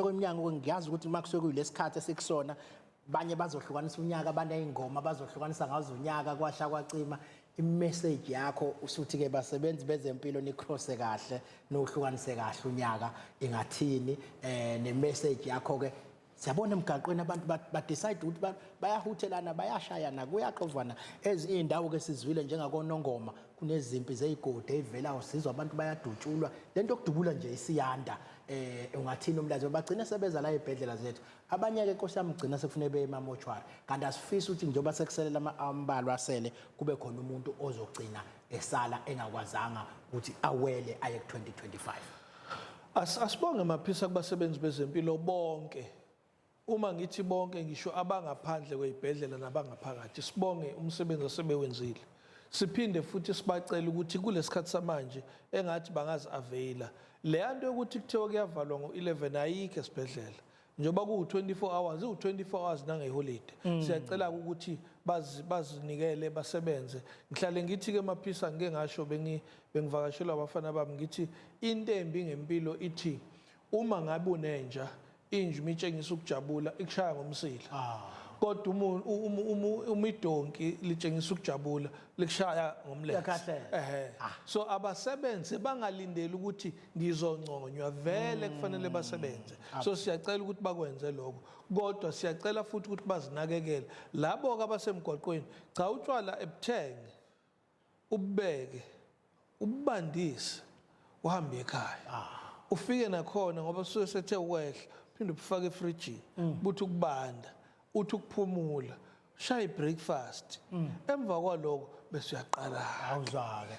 Kwemnyango ngiyazi ukuthi uma kusuke kuyilesikhathi esikusona banye bazohlukanisa unyaka, baney'ngoma bazohlukanisa ngazo unyaka, kwasha kwacima. Imessage yakho usuthi-ke basebenzi bezempilo nicrosse kahle, niwuhlukanise kahle unyaka, ingathini? Nemessage yakho-ke, siyabona emgaqweni abantu ba-decide ukuthi bayahuthelana, bayashayana, kuyaxovana ezindawo-ke sizwile njengakonongoma kunezimpi zey'godi ey'velayo, sizwa abantu bayadutshulwa. Le nto yokudubula nje isiyanda. Ungathini umlazo? Bagcine sebeza la ey'bhedlela zethu abanye-ke, nkosi yami, gcina sekufuneka beye emamoshwari, kanti asifisi ukuthi njengoba sekuselela ambalwa asele kube khona umuntu ozogcina esala engakwazanga ukuthi awele aye ku-2025. Asibonge Maphisa kubasebenzi bezempilo bonke. Uma ngithi bonke ngisho abangaphandle kwey'bhedlela nabangaphakathi. Sibonge umsebenzi asebewenzile. Siphinde futhi sibacele ukuthi kulesikhathi samanje engathi bangazi-availa. Leya nto yokuthi kuthiwa kuyavalwa ngo-11 ayikho esibhedlela. Njengoba kuwu-24 hours, iwu-24 hours nangeholide. Siyacela ukuthi bazinikele basebenze. Ngihlale ngithi-ke Maphisa, ngike ngasho bengivakashelwa abafana bami, ngithi into embi ngempilo ithi uma ngabe unenja, inja uma itshengisa ukujabula ikushaya ngomsila. Kodwa uma idonki litshengisa ukujabula likushaya ngomlenze. Liyakhahlela. Ehhe. So abasebenze bangalindeli ukuthi ngizonconywa, vele kufanele basebenze. So siyacela ukuthi bakwenze lokho. Kodwa siyacela futhi ukuthi bazinakekele. Labo ke abasemgwaqweni, cha, utshwala ebuthenge, ubeke, ubandise, uhambe ekhaya. Ufike nakhona ngoba suke sethe ukwehla, phinde ubufake efrijini, buthi ukubanda, uthi ukuphumula, shaya breakfast. Emva kwaloko bese uyaqala. Awuzwa-ke.